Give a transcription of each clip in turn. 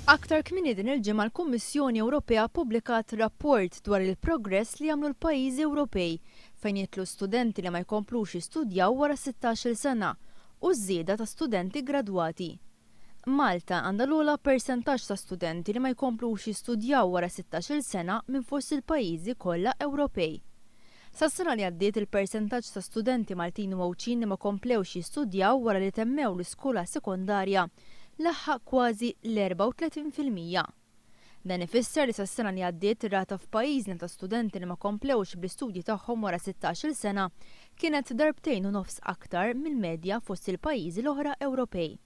Aktar kmieni din il-ġimgħa l-Kummissjoni Ewropea ppubblikat rapport dwar il-progress li għamlu l-pajjiżi Ewropej fejn jidħlu studenti li ma jkomplux jistudjaw wara 16-il sena u ż-żieda ta' studenti gradwati. Malta għandha l-ogħla persentaġġ ta' studenti li ma jkomplux jistudjaw wara 16-il sena minn fost il-pajjiżi kollha Ewropej. Sas-sena li għaddiet il-persentaġġ ta' studenti Maltin u Għawdxin li ma komplewx jistudjaw wara li temmew l-iskola sekondarja laħaq kważi l-34%. Dan ifisser li sas-sena li għaddiet ir-rata f'pajjiżna ta' studenti li ma komplewx bl-istudji tagħhom wara 16-il sena kienet darbtejn u nofs aktar mill-medja fost il-pajjiżi l-oħra Ewropej.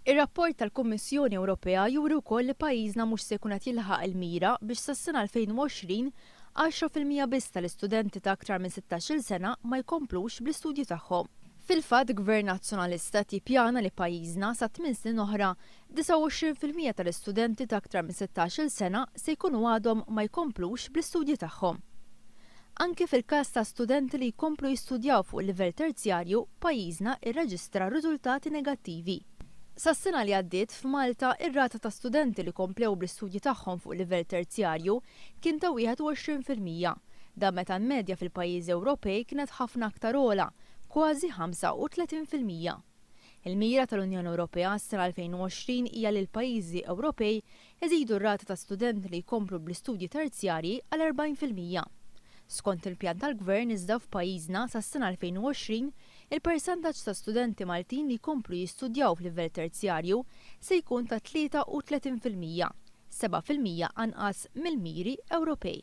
Ir-rapport tal-Kummissjoni Ewropea juri wkoll li pajjiżna mhux se jkun qed jilħaq il-mira biex sas-sena 2020, 10% biss tal-istudenti ta' aktar minn 16-il sena ma jkomplux bl-istudji tagħhom. Fil-fatt, Gvern Nazzjonalista qed jippjana li pajjiżna sa tmien snin oħra, 29% tal-istudenti ta' aktar minn 16-il sena se jkunu għadhom ma jkomplux bl-istudji tagħhom. Anki fil-każ ta' studenti li jkomplu jistudjaw fuq livell terzjarju, pajjiżna rreġistra riżultati negattivi. Sas-sena li għaddiet, f'Malta, ir-rata ta' studenti li komplew bl-istudji tagħhom fuq livell terzjarju kien ta' 21%. Dan meta l-medja fil-pajjiżi Ewropej kienet ħafna aktar ogħla, kważi 35%. Il-mira tal-Unjoni Ewropea għas-sena 2020 hija li l-pajjiżi Ewropej iżidu r-rata ta' studenti li jkomplu bl-istudji terzjarji għal 40%. Skont il-pjan tal-Gvern iżda f'pajjiżna sas-sena 2020, il-persentaġġ ta' studenti Maltin li jkomplu jistudjaw f'livell terzjarju se jkun ta' 33%, 7% anqas mill-miri Ewropej.